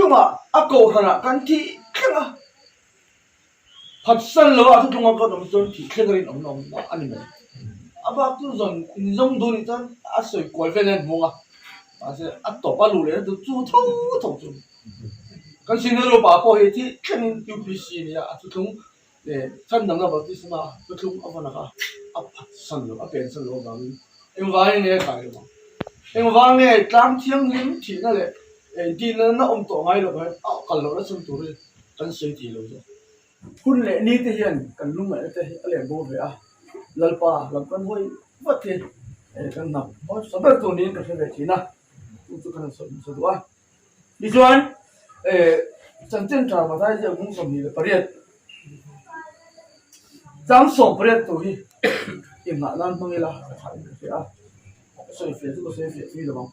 Thuthlungah a kohhranah kan thih thleng a, phatsan loa thuthlunga kan awm chuan thih thleng a rinawmna awm a ni mai. A bak chu zawn inzawng duh nih chuan a sawi kual vel hian hmung a, mahse a tawp a luh lehna chu chu tho tho chu. Kan senior upa pawh hi thih thlengin UPC a ni a, a thuthlung leh chhandamna baptisma thuthlung a vawn a, a phatsan lo, a pensan lo avangin engvangin nge a kai lo ang? Engvang nge tlang thianghlim thihna leh intinna na awm tawh ngai loh hian a kal lohna chhan tur hi kan sawi thei lo zawk. Hun leh ni te hian kan lungngaihna te hi a leh bo ve a, Lalpa lam kan hawi vat hi kan hnam hmasa ber tur niin ka hre ve thin a, chu chu kan han sawi hmasa duh a. Tichuan, chanchin tha Mathai ziak hmung 28, chang 18 tur hi inngah nan hmang ila a tha in ka hria a, ka sawi fiah chu ka sawi fiah thui lo ang.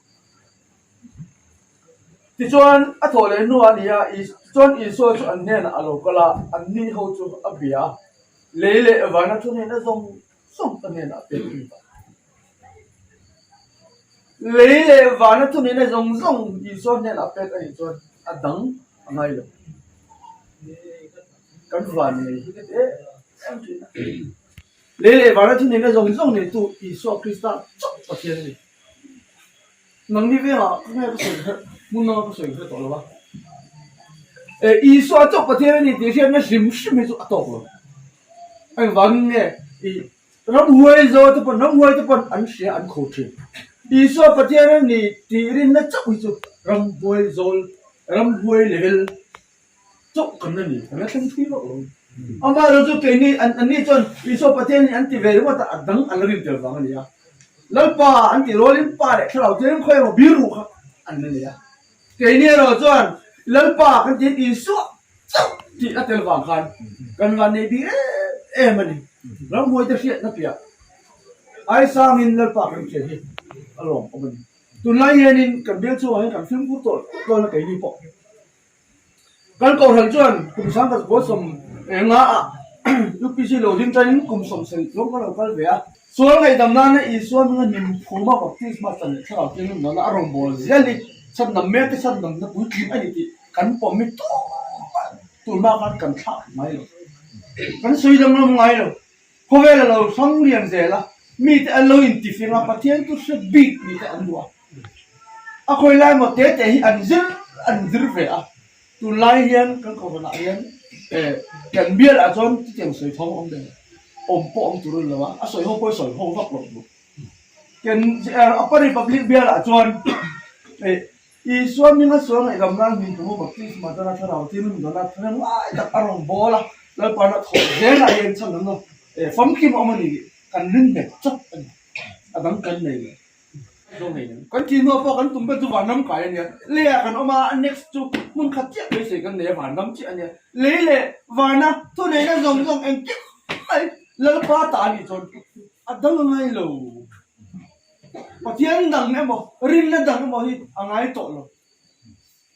Tichuan, a thawh leh hnuah a ni a, tichuan Isua chu an hnenah a lo kal a, anni ho chu a bia a, lei leh vana thu hnena zawng zawng ka hnenah a pek a ni ta. Lei leh vana thunihna zawng zawng Isua hnenah pek a nih chuan a dang a ngai lo. Kan van nei hi ka ti em em thin a. Lei leh vana thunihna zawng zawng neitu Isua Krista chauh Pathian a ni. Nangni vengah ka nge ka sawi kher, hmun danga ka sawi kher tawh lo va. Isua chauh Pathian a ni tih hriatna hrim hrim hi chu a tawk lo. Engvangin nge i Ramhuai zo te pawn ramhuai te pawn an hria an kho thin. Isua Pathian a ni tih rinna chauh hi chu ramhuai zawl, ramhuai level chauh kan la ni, kan la thleng thui vak lo. Amaherawh chu keini an anni chuan Isua Pathian hi an ti ve ringawt a, a dang an la rin tel vang a ni a. Lalpa an tih rualin Pa leh Thlarau Thianghlim khawi emaw bir ruh kha an la nei a. Keini erawh chuan Lalpa kan tihin Isua chauh tih a tel vang khan kan van nei bik em em a ni. Ramhuaite hriatna piah aisangin Lalpa kan hriat hi a lawm awm a ni. Tunlai hianin kan bial chhungah hian kan fimkhur tawh dawn a keini pawh. Kan kohhran chuan kum sangkhat kaw 15 ah UPC lo ding tangin kum 70 tlawm kan lo kal ve a. Sual ngaihdam nana Isua hminga hnim phuma baptisma chan leh thlarau thianghlim nana a rawngbâwl zel hi chhandam mekte chhandamna puitling a ni tih kan pawm hi tumah tunhma khan kan thlak ngai lo. Kan sawi danglam ngai lo. Khawvel a lo hrang lian zel a, mite an lo intifing a, Pathian chu hre bik mite an duh a. A khawi lai maw te te hi an zir an zir ve a, tunlai hian kan kohhranah hian eh kan bialah chuan chutiang sawi thawng awm ve lo, awm pawh awm tur a ni lo a, a sawi ho pawh i sawi ho vak loh duh. Kan Upper Republic bialah chuan eh Isua hminga sual ngaihdam nan hmin tum a baptisma chuan a thlarau tir nun dawna thahnem ngai tak a rawn bawl a, Lalpa'n a thawh zelah hian chhan an eh famkim awm a ni tih kan rin nghet chawp a ni, a dang kan nei lo. Kan thih hnuah pawh kan tum ber chu vanram kai a nia, leiah kan awm a, next chu hmun khat chiah beisei kan nei a, vanram chiah a nia. Lei leh vana thuneihna zawng zawng engkim mai Lalpa ta a nih chuan a dang a ngai lo. Pathian dang emaw rinna dang emaw hi a ngai tawh lo.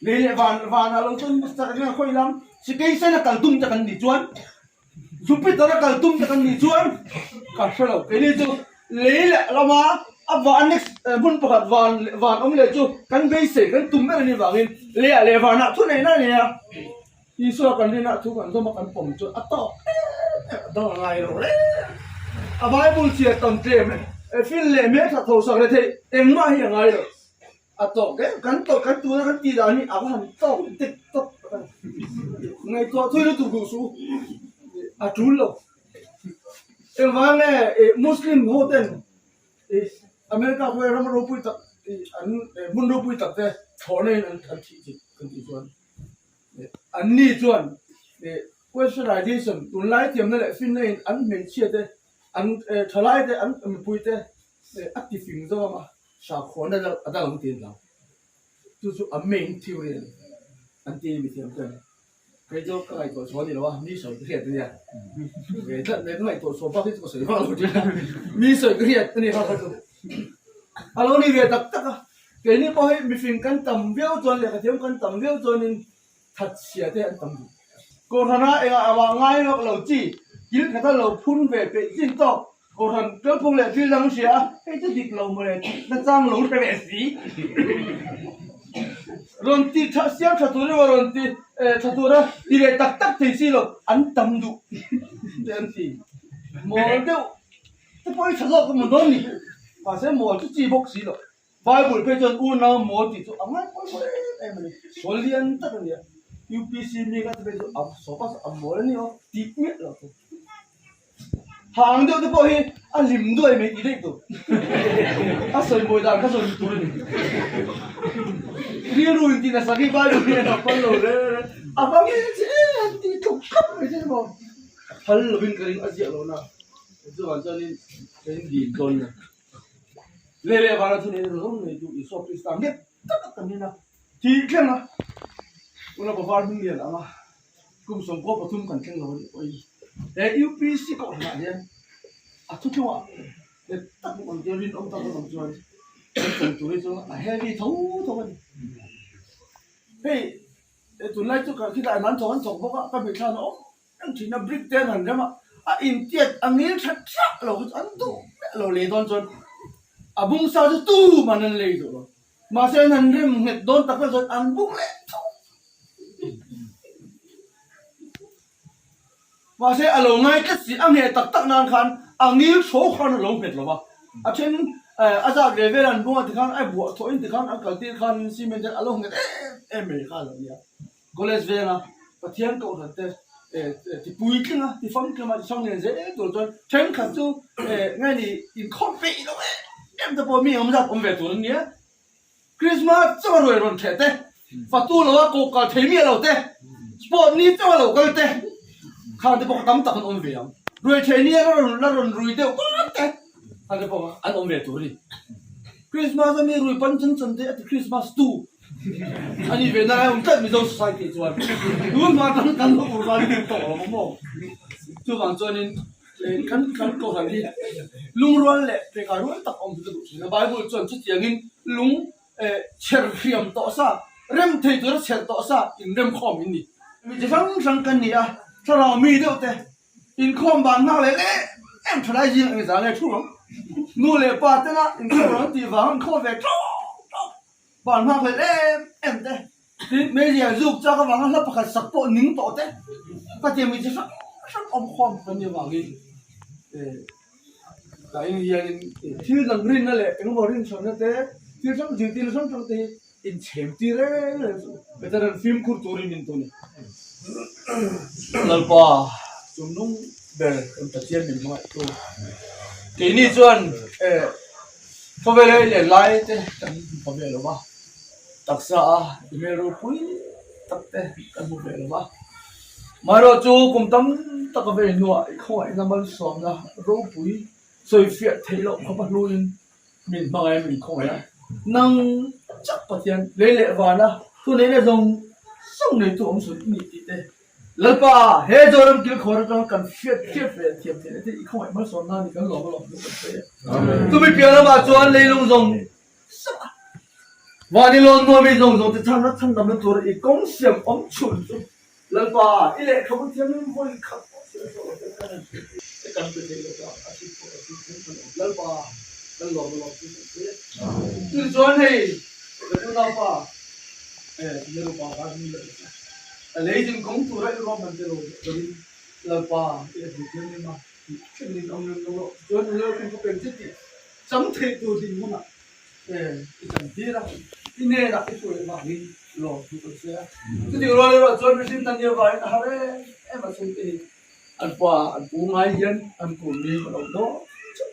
Lei leh van vanah lo chuan Mister Ringa khawi lam Sikei a kal tum te kan nih chuan Jupiter a kal tum te kan nih chuan ka hre lo keini chu lei leh lama a van next hmun pakhat van van awm leh chu kan beisei kan tum ber a nih vangin leiah leh vanah thu neihna a nei a Isua kan rinah thu kan zawm a kan pawm chuan a tawk em em a dang a ngai lo reng a Bible chhiar tam tlem fin leh hmeltha tho sak leh theih engmah hi a ngai lo. A tawk em? Kan tawk kan tuna kan tih dan hi a va han tawk dik tawk tak a ni. Ngaihtuah thui lutuk duh suh u. A tul lo. Engvang nge ih Muslim ho ten ih America khawia ram ropui tak ih an hmun ropui tak te thlawhna in an an thih tih kan tih chuan an ni chuan ih westernization tunlai thiamna leh finna in an hmeichhia te an thalai te an mipui te a ti fing zawk ang a. Sakhawn a dang ang ti an hlau. Chu chu a main theory a ni. An ti mi thiam ten. Kei chu ka ngaihtuah chhuah a ni lo a, mi sawi ka hriat a nia. Ve tlat mai ka ngaihtuah chhuah bak hi chu ka sawi vak lo thin a. Mi sawi ka hriat a ni kha kha chu. A lo ni ve tak tak a. Keini pawh hi mifing kan tam viau chuan lehkhathiam kan tam viau chuanin thatchhia te an tam duh. Kohhrana engah engah ngai lawk lo chi, kil khata lo phun ve peih chin tawk Kohhran kalphung leh thil dang hria a, hei chu dik lo mawle tih nachang lo hre ve si. Rawn ti tha siam tha tur emaw rawn ti tha tura ti leh tak tak thei si lo an tam duh te an ti. Mawl deuh te pawh i tha zawk emaw dawn ni. Mahse mawl chu chi bawk si lo. Bible phei chuan unau mawl tih chu a ngai pawimawh em em a ni. Sual lian tak a ni a. UPC mi kha te phei chu a sawpa a mawl a ni aw tih miah lo chu. Hang deuh te pawh hi a hlim duai mai tih daih tur. A sawi mawi dan kha sawi tur a ni. Rilru in tih nasa hi Bible hian a phal lo re re. A hmang em che em tih tluk khap mai che maw. A phal lovin ka ring a ziah lo na. Chuvang chuanin ka in dil dawn a. Leh leh vana thu nei rawng nei tu Isua Krista nghet tak a kan in a thih thleng a. Una Bavar hming lian ang a. Kum 13 kan thleng lo a nih pawhin he UPC kohhranah hian a thuthlungah nghet tak awm tir rinawm tak awm chuan kan chan tur hi chu a heavy tho tho a ni. Hei tunlai chu ka khilai an thawk an thawk bawk a ka mitthlan a awm reng thin a brick te an han rem a a intiat a ngil tha tha lo kha chu an duh miah lo lei dawn chuan a bung sa chu tuman an lei duh lo. Mahse an han rem nghet dawn tak tak chuan an bung leh tho. Mahse a lo ngai tlat si, a ngheh tak tak nan khan a ngil tho khan a lo nghet lo va. A then a zat ve vel an bung a tikhan a buah thawhin tikhan an kaltir khan cement hian a lo nghet em em mai kha a lo nia. College venga Pathian kohhran te ti puitling a, ti famkim a, ti chhang zel tur chuan thenkhat chu nge ni inkhawm peih lo em em te pawh mi awm zat awm ve tur an nia. Christmas chauh a ruai rawn ṭheh te, fatu lo a koh kal thei miah lo te, sport ni chauh a lo kal te, khang te pawh kha tam tak an awm ve ang. Ruai ṭheh ni a la rawn la rawn rui deuh pat te, khang te pawh kha an awm ve tur a ni. Christmas a mi rui pan chan chan te a ti Christmas tu. A ni ve nai awm tlat Mizo society chuan tun hma atang kan lo ur van ding tawh lo maw chuvang chuanin kan kan kohhran hi lungrual leh peka rual tak awm hi ka duh thin a Bible chuan chutiangin lung chher hriam tawh sa rem thei tura chher tawh sa inremkhawm in ni. Mi chi hrang hrang kan ni a thlarau mi deuh te Inkhawm ban nghak leh leh em tha lai zing eng zan nge thu ang. Nu leh pa tena inkhawm lo an tih vang inkhawm ve tawk tawk ban nghak leh em em te. Tin, meizial zuk chak avanga hla pakhat sak pawh ning tawh te. Ka tiang mi chi hrang hrang awm khawm kan nih avangin tlaiin hianin thil dang rinna leh engemaw rinchhawnna te thil hrang zirtirna hrang hrang te hi Inchhem ti reng reng chu veteran fimkhur turin min tun. Lalpa chungnung ber kan Pathian min hmangaihtu. Keini chuan eh khawvel ei leh lai te kan hmu pha ve lo va, taksa a email ropui tak te kan hmu ve lo va. Amaherawhchu chu kum tam tak a vei hnuah i khawngaihna malsawmna ropui sawifiah theih loh khawpa hluin Min hmangaih a, min khawngaih a, nang chauh Pathian lei leh vana thu neihna zawng zawng neitu awm chhun i nih tih te, Lalpa, he Zoram kilkhawr atanga kan hriat hriat ve thiam theihna te i khawngaih malsawm nan i kan lawm alawm chu kan sawi a. Chumi piah lamah chuan leilung zawng zawng a, van i lawn nuami zawng zawng te chhanna chhandamna tur i kawng siam awm chhun chu Lalpa, i lehkhabu thiamin vawi khat pawh thil tawh lo te kan han hrilh hi kan pe thei lo ta, a thil pawh a thil thleng kan awm. Lalpa, kan lawm a lawm chu kan sawi a. Chutichuan chuan hei, ka unaupa, eh, Nerupa khan min la ti a. A lei zin kawng tura i ruahman te lo zawh deuhin, Lalpa, i lehkhabu thiamim a tih thlengin awm reng lo rawh. Chutichuan nula khin ka peng che tih chang theih tur dinhmunah i chan tir a, i hnenah i hruai avangin lawm thu kan sawi a. Chutih rual erawh chuan mihring tan nia vangin a har em em a chhungte hi an pa an pu ngai hian an kum mi ka lo dawn chauh.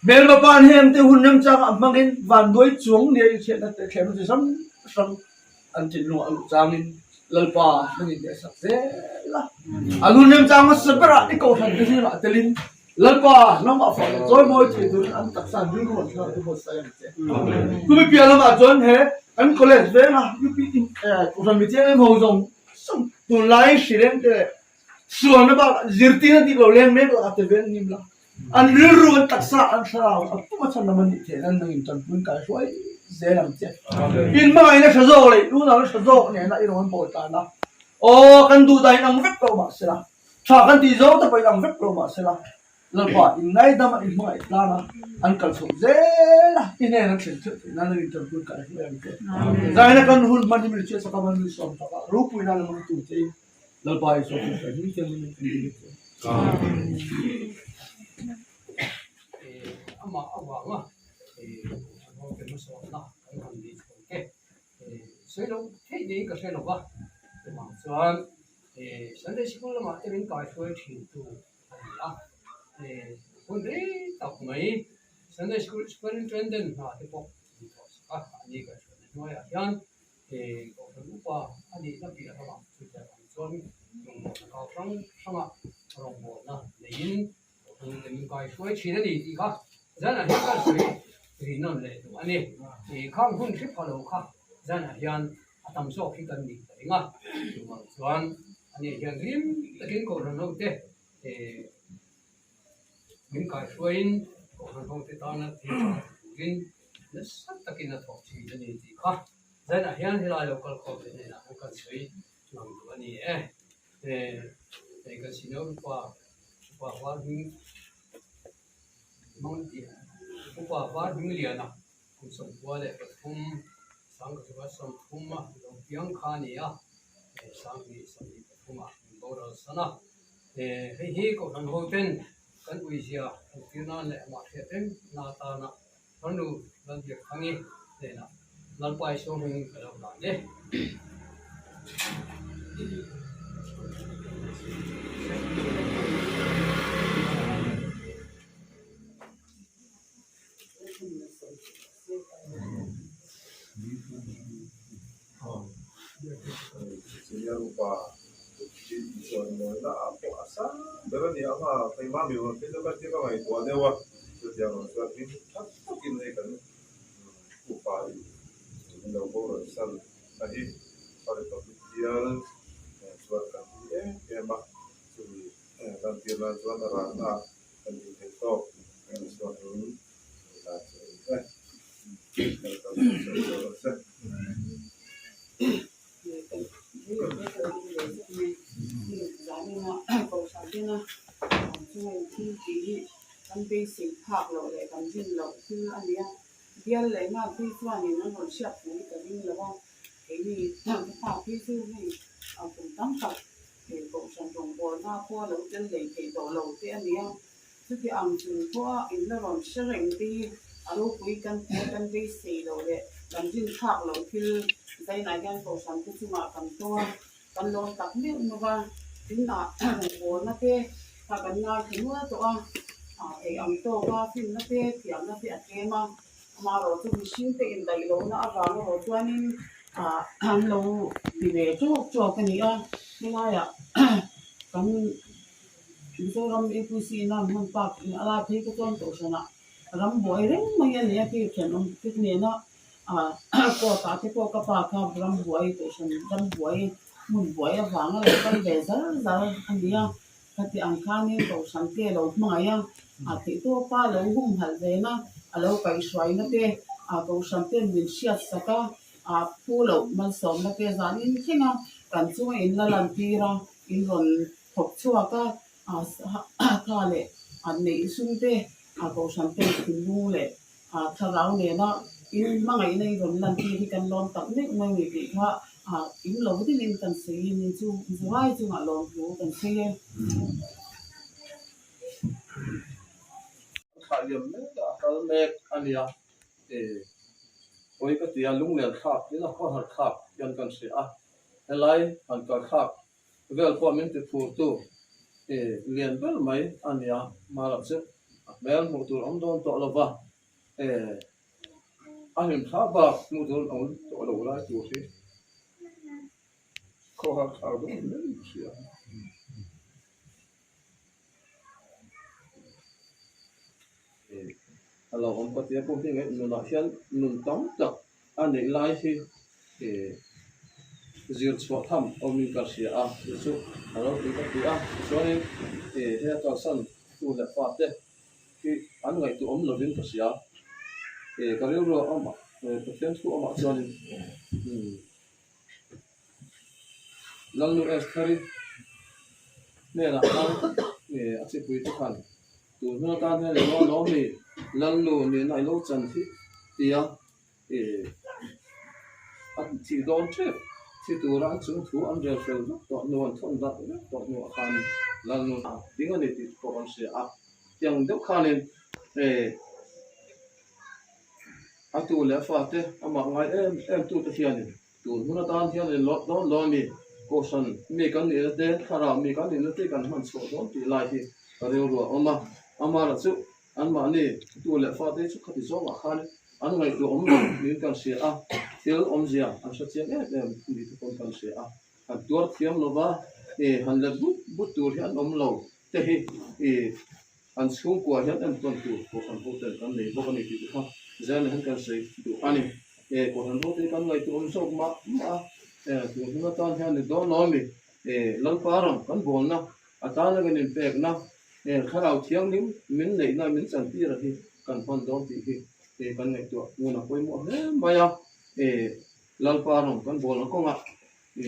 Hmelma pa an heng te hun remchangah hmangin vanduai chuang nia i hriatna te thlem chi hrang hrang an thinlungah a luh changin Lalpa nan inneihsak zel a. An hun remchang hmasa berah i kohhran te zingah telin Lalpa, nangmah fah leh chawimawi thei turin an taksa an rilru an thlarau te buatsaih ang che. Chumi piah lamah chuan he kan college venga UP in kohhran mi chiang em ho zawng zawng tunlai hrileng te leh sualna bakah zirtirna dik lo leng mek lakah te veng hnim la. An rilru an taksa an thlarau a puma chhan lam an nih theih nan nangin tanpuiin kai hruai zel ang che. In hmangaihna tha zawk leh unauna tha zawk nena i rawn an bawl tan a. Aw kan duhdah in ang vek lo mahsela. Tha kan tih zawng te pawhin ang vek lo mahsela. Lalpa in ngaidam a in hmangaih tlan a, an kal chhoh zel a, i hnen an thlen theuh theih nan an intanpui ka hnuai ang che. Zaina kan hun hman hi min chhiatsak a, man min sawm tak a, ropui nan a hmang tur chein Lalpa Isua Krista hming thianghlim in kan dil a che. Amen. Amah avanga Kohhran hmasawnna kan han nei chho te sawi loh theih niin ka hre lo va, chuvang chuan Sunday Sikul lamah te min kaihruai thintu a ni a, hun rei tak mai Sunday School Superintendent hna te pawh min thawh sak a, ani kaihhruaina hnuaiah hian Kohhran upa a nihna piah ramah chutiang ang chuan rawngbawlna kau hrang hranga rawngbawlna neiin Kohhran te min kaihruai thin a ni tih kha zanah hian kan sawi rihnawn leh duh a ni. Khang hun hri pha lo kha zanah hian a tam zawk hi kan nih ka ring a, chuvang chuan ani hian rim takin Kohhran hote min kaihruaiin Kohhran hote tana thil tha ti turin nasa takin a thawk thin a ni tih kha zanah hian helai lo kal khawm te hnenah hian kan sawi ngam duh a ni e. Hei kan senior upa upa var hming mang tih upa var hming liana kum 93 sangkhat 30 a lo piang kha a ni a, 2023 ah min boral san a. Hei hi Kohhran ho ten kan uizia entir nan leh amah hriat reng na atana Farnu Lalbiakhangi hnenah Lalpa Isua hmingin ka lo hlan e. Senior upa chuan mawina ah pawh a sang ber a ni ang a, keimah mi rawn phei chu ka ti ka ngaihtuah deuh a, chutiang ang chuan hlim that takin hei kan upa in min lo boral san a hi a Republic bial chuan kan hlim em em a, chumi lantir nan chuan a rahna kan intheih tawk Isua hming dan chu a ni e. Kan beisei phak loh leh kan rin loh thil a ni a, bial leh nghal phei chuanin an rawn hriat pui ka ring lo a, keini ka pa phei chu hei kum tam tak kohhran rawngbawlna pawh a lo tel lei thei tawh lo te a ni a. Chuti ang chung pawha in la rawn hre reng te hi a ropui kan ti a, kan beisei loh leh kan rin thlak loh thil zainah hian kohhran te chungah kan tawng a, kan lawm tak meuh meuh a, tunah rawngbawlna te kha kan ngaithla nual tawh a, ei ang tawka finna te thiamna te a tlem a, amaherawh chu mihring te indaih lohna avang erawh chuanin an lo ti ve tawk tawk a ni a, helaiah kan. Mizoram APC ina an hman tak a lai phei te chuan kohhranah ram buai reng mai a ni a khi thenawm te nena ah court ah te pawh ka pa kha ram buai kohhran ram buai hmun buai avanga lo kal ve zar zar a ni a khati ang khanin kohhran te a lo hmangaih a a theihtawpa lo humhalh ve na a lo kaihhruaina te ah kohhran ten min hriat sak a ah phu loh malsawmna te zanin thleng a kan chunga in la lan tir a in rawn. Thawk chhuak a, tha leh neih sum te, kohhran te thinlung leh thlarau nena in hmangaihna i rawn lantir hi kan lawm tak meuh mai ni tih kha in lo dingin kan sawi in chu zai chungah lawmthu kan sawi e. Thlah liam mek a, a kal mek a nia. Pawi ka ti a, lunglen thlak ila khawhar thlak hian kan hria a, helai han kal thlak Vel pawh min ti phurtu i lian ber mai a nia, hmalam chu a hmel hmuh tur awm dawn tawh lo va, e a hlim thla bak hmuh tur awm tawh lo lai tur hi khawhar thlak dawn hle in ka hria. A lo awm ka tia pawh hi nunah hian nun tam tak a neih lai hi zir chhuah tham awmin ka hria a, chu chu a ropui ka ti a. Tichuanin he a kalsan tu leh pa te hi an ngaihtuah awm lovin ka hria. Ka rilru a awm a, Pathian thu awmah chuanin Lalnu Estheri hnenah khan a chipui te khan. Tun hun atan hian ilo a lawm ni, Lalnu nihna ilo chan hi tia a thih dawn tep. Thi tura an chung thu an rel fel vek tawh hnu, an thawn darh vek tawh hnuah khan Lalnu a ding a ni tih pawh kan hria a. Tiang deuh khanin a tu leh a fate amah ngai em em tute hianin Tun hun atan hian in lawt dawn dawn a ni. Kohhran mi kan nihna te, thlarau mi kan nihna te kan hman chhuah dawn tih lai hi ka rilru a awm a. Amara chu anmahni tu leh fate chu khati zawngah khan an ngaihtuah awm lo niin kan hria a, thil awmzia an hre chiang em em ni te pawn kan hria a. Han tuar thiam lova han let but but tur hi an awm lo te hi An chhungkua hian entawn tur Kohhran hotel kan nei bawk a ni tih te kha Zela hian kan sawi duh a ni. E Kohhran hotel kan ngaihtuah awm zawk mah mah a, e tun hun atan hian ni dawn lo a mi? E Lalpa ram kan bawlna atana kan inpekna, e Thlarau Thianghlim min neihna min chantir a hi kan hman dawn tih hi e kan ngaihtuah ngun a pawimawh hle mai a. E Lalpa ram kan bawlna kawngah e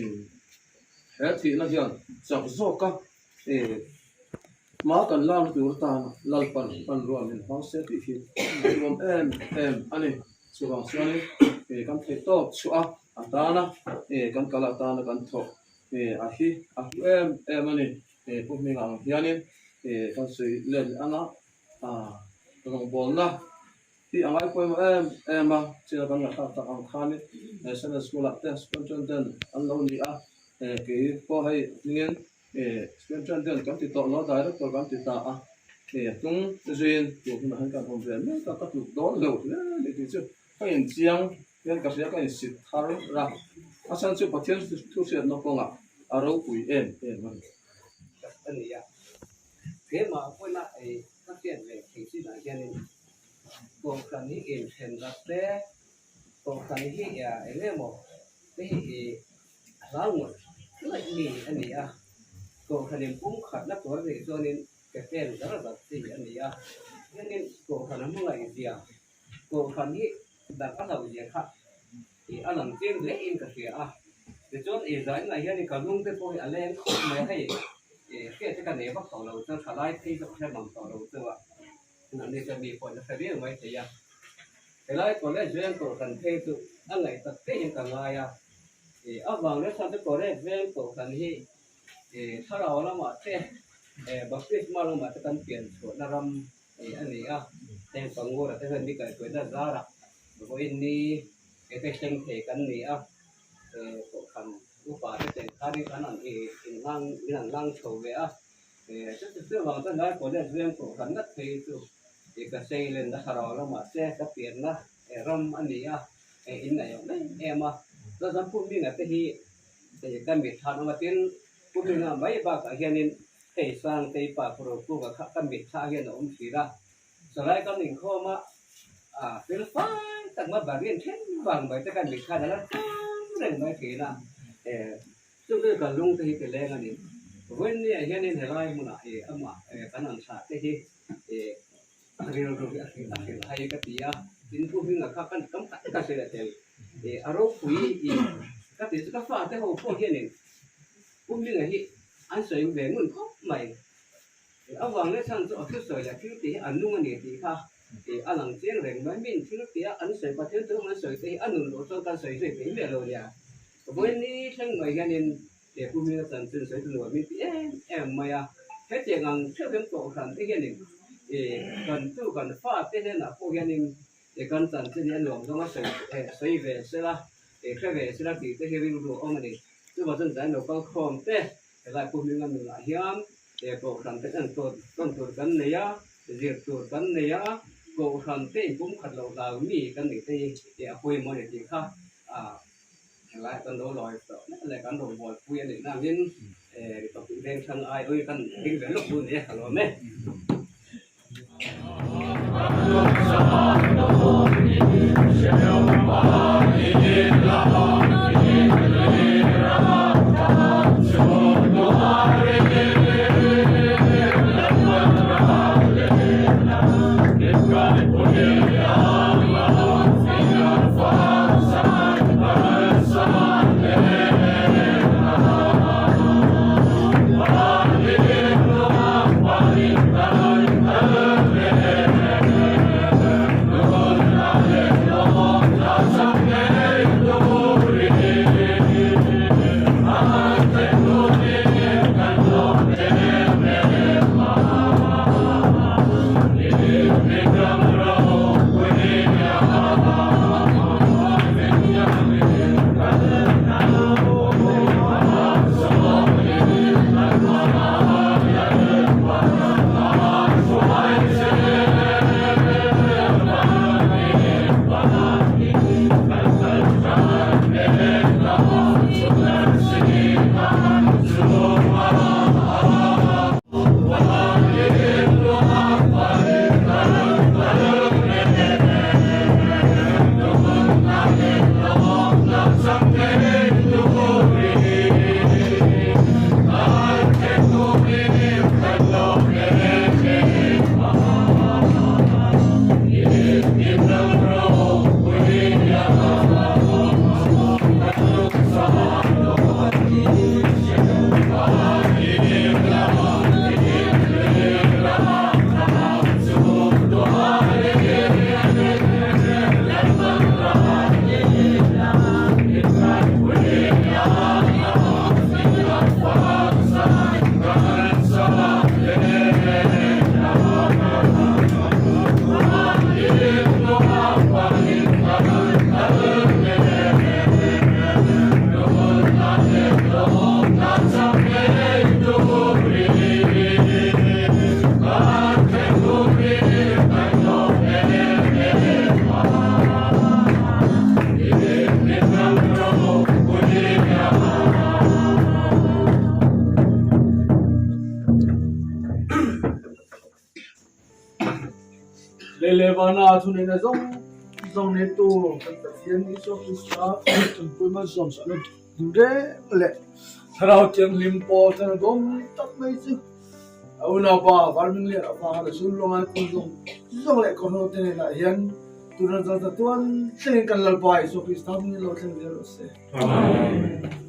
he thihna hian chak zawka e Hma kan lak tur atan Lalpan hmanrua min hmang se tih hi a nuam em em a ni. Chuvang chuanin kan theih tawp chhuah a atana kan kal atana kan thawk a hi a hlu em em a ni. Pu Hminga ang hianin kan sawi let leh ang a, rawngbawlna hi a ngai pawimawh em em a, china kan ngaihtlak tak ang khanin Sunday School ah te Superintendent an lo ni a, kei pawh hei hmingin Superintendent kan ti tawh lo, Director kan ti ta a, a tung zuiin tun hunah hian kan awm ve mek a, ka tluk dawn lo hle a ni tih chu ka inchiang hian ka hria, ka insit thar a, a chhan chu Pathian thu hriatna kawngah a ropui em em a ni. A ni a, keimah pawhin a ei ka hriat ve thei chinah hianin Kohhran hi inthen rat te, Kohhran hi eng emaw te hi hlau ngawt ngawt mi a ni a, Kohhran in pumkhatna tur a nih chuanin ke pen zar zar chi a ni a, hianin Kohhran a hmangaih zia, Kohhran hi dang a hlauh zia kha ih a lang chiang hle in ka hria a, tichuan ih zainah hianin ka lung te pawh hi a leng khawp mai a, hei ih hriat te ka nei vak tawh lo chuan thalai phei chu ka hre mang tawh lo chu a. Nangni chuan mi pawhin a hre viau mai thei a, helai college veng kohhran phei chu a ngaih tak te hian ka ngai a, ih avang leh chuan chu college veng kohhran hi ih thlarau lamah te eh baptisma lamah te kan pian chhuahna ram ih a ni a, heng pangura te hian mi kaihhruaina zarah vawiin ni te thleng thei kan ni a, eh kohhran upa te chen khanin kan han ih inhlang min han hlang chho ve a. Chuti chu vang chuan lai college veng kohhran ngat phei chu ka seilenna thlarau lamah te ka pianna ram a ni a, in ngaih awm em em a. Chuan chuan Pu Hminga te hi ka mitthla an awm a, tin Pu Hminga mai bakah hianin hei Sangtei pa Pu Rokunga kha ka mitthla hian a awm thin a. Chulai kan inkhawm a, fel fai tak mai barian then vang mai te ka mitthla hian a la chang reng mai thin a. Chu chu kan lung te hi ti leng a ni. Vawiinniah hianin helai hmunah ih amah kan han thlah te hi ih rilru hi a hrilh a hrilh hai ka ti a, tin pu hminga kha kan tam tak ka hrilh a tel ih a ropui ih ka ti chu ka fate ho pawh hianin pu hminga hi an sawi ve ngun khawp mai. Avang leh chhan chu a thusawi leh thil tih hi a nung a ni tih kha ih a lang chiang reng mai. Min thil tih a an sawi Pathian thu an sawi te hi a nun loh chuan kan sawi zui peih miah lo nia. Vawiin thleng mai hianin he pu hminga chanchin sawi chu nuam min ti em em mai a. Hetiang ang theuh hian kohhran te hianin ih kan tu kan fa te hnenah pawh hianin ih kan chanchin hi a nuam zawng a sawi sawi ve sela ih hre ve sela tih te hi rilru a awm a ni. Chuvang chuan zai lo kal khawm te helai pu hminga nunah hian He kohhran te en tawn tawn tur kan nei a, zir tur kan nei a, kohhran te inpumkhat loh hlau mi kan nih te hi a pawimawh a ni tih kha helai kan lo lawi tawh hle leh kan rawn buaipui a nih nangin Republic Veng thlang ai awih kan ding ve lawk duh a ni e, ka lawm e. Lei leh vana thuneihna zawng zawng neitu kan Pathian Isua Krista Tunpui malsawm sakna duh reng leh Thlarau Thianghlim pawl thana dawm tak mai chu a unaupa Varminglian avanga la sul luang ai kun zawng zawng leh kawhno te hnenah hian tuna zawng chatuan thlengin kan Lalpa Isua Krista hmingin lo thleng zel rawh se. Amen.